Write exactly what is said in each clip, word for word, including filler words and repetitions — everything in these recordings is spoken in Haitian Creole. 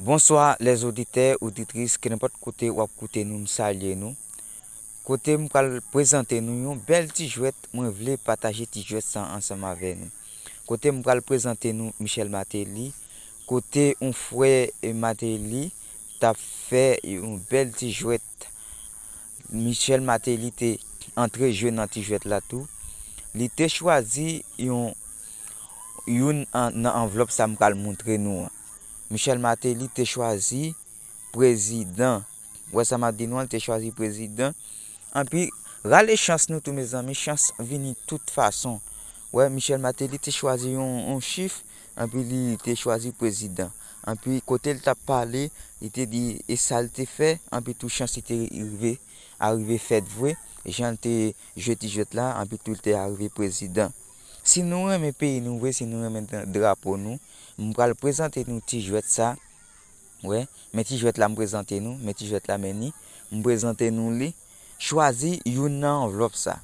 Bonswa lèzoditè, oditris, kenenpòt kote w ap koute nou, m salye nou. Kote m pral prezante nou yon bèl ti jwèt, mwen vle pataje ti jwèt sa ansanm avè nou. Kote m pral prezante nou Michel Martelly, kote yon frè Martelly t ap fè yon bèl ti jwèt. Michel Martelly te antre jwe nan ti jwèt la tou. Li te chwazi yon, youn an, nan anvlòp sa m pral montre nou an. Michel Martelly te chwazi prezidan. Ou wè sa m ap di nou an, li te chwazi prezidan. Anpi, rale chans nou tou, mezanmi, chans vini tout fason. Ou wè, Michel Martelly te chwazi yon, yon chif, anpi li te chwazi prezidan. Anpi, kote l t ap pale, li te di, e sa l te fè, anpi tou chans li te rive, arive fèt vre, jan l te jwe ti jwèt la, anpi tou l te arive prezidan. Si nou renmen peyi nou vre, si nou renmen dra-, drapo nou, m pral prezante nou ti jwèt sa. Wè, men ti jwèt la m prezante nou, men ti jwèt la men ni, m prezante nou li. Chwazi youn nan anvlòp sa.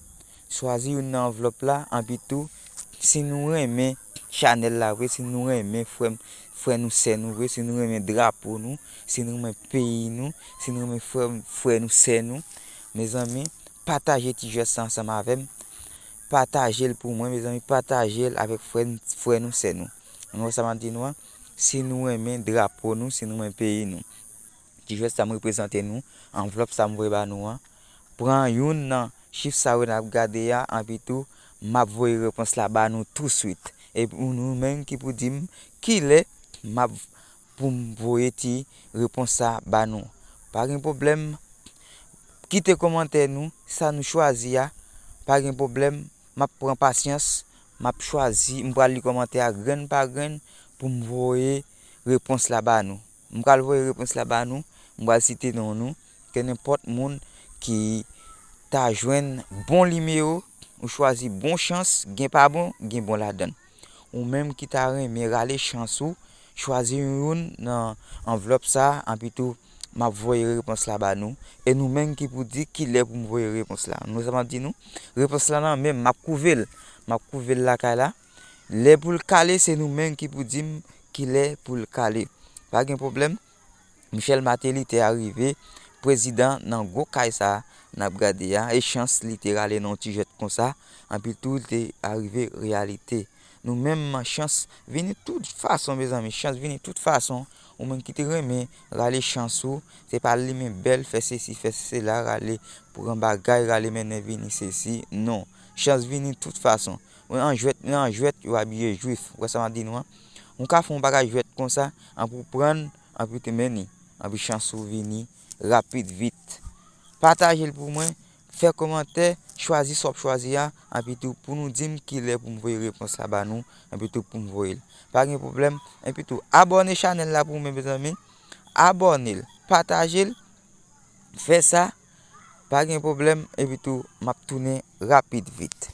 Chwazi youn nan anvlòp la, anpi tou, si nou renmen chanèl la vre, si nou renmen frè m, frè nou, sè nou vre, si nou renmen drapo nou, si nou renmen peyi nou, si nou renmen frè, frè nou, sè nou, mezanmi, pataje ti jwèt sa ansanm avè m. Pataje l pou mwen, mezanmi, pataje l avèk frè n, frè nou, sè nou. Nou wè sa m ap di nou an? Si nou renmen drapo nou, si nou renmen peyi nou. Ti jwèt sa m reprezante nou, anvlòp sa m voye ba nou an. Pran youn nan chif sa yo n ap gade a, anpi tou, m ap voye repons la ba nou touswit. E pou nou menm ki pou di m kilè m ap, pou m voye ti repons sa ba nou. Pa gen pwoblèm, kite kòmantè nou, sa nou chwazi a, pa gen pwoblèm, m ap pran pasyans, m ap chwazi, m pral li kòmantè a grenn pa grenn pou m voye repons la ba nou. M pral voye repons la ba nou, m pral site non nou, kenenpòt moun ki ta jwenn bon nimewo, ou chwazi bon chans, gen pa bon, gen bon ladan l. Ou menm ki ta renmen rale chans ou, chwazi youn nan anvlòp sa, anpi tou, m ap voye repons la ba nou. E nou menm ki pou di kilè pou m voye repons la. Nou sa m ap di nou, repons la nan men m, m ap kouve l. M ap kouve l lakay la. Lè pou l kale, se nou menm ki pou di m kilè pou l kale. Pa gen pwoblèm. Michel Martelly te arive prezidan nan gwo kay sa n ap gade a, e chans li te rale nan yon ti jwèt konsa, anpi tou li te arive reyalite. Nou menm, chans vini tout fason, mezanmi, chans vini tout fason. Ou menm ki te renmen rale chans ou, se pa limen bèl, fè sesi, fè sela, rale pran bagay, rale mennen vini sesi, non. Chans vini tout fason. Nan jwèt, nan jwèt, yo abiye jwif. Ou wè sa m ap di nou an? Ou ka fè yon bagay jwèt konsa, anpi w pran l, anpi w te mennen, anpi chans ou vini rapid, vit. Pataje l pou mwen, fè kòmantè, chwazi sa w ap chwazi a, anpi tou pou nou di m kilè pou m voye repons la ba nou, anpi tou pou m voye l. Pa gen pwoblèm, anpi tou abòne chanèl la pou mwen, mezanmi. Abòne l, pataje l, fè sa, pa gen pwoblèm, epi tou, m ap tounen rapid vit.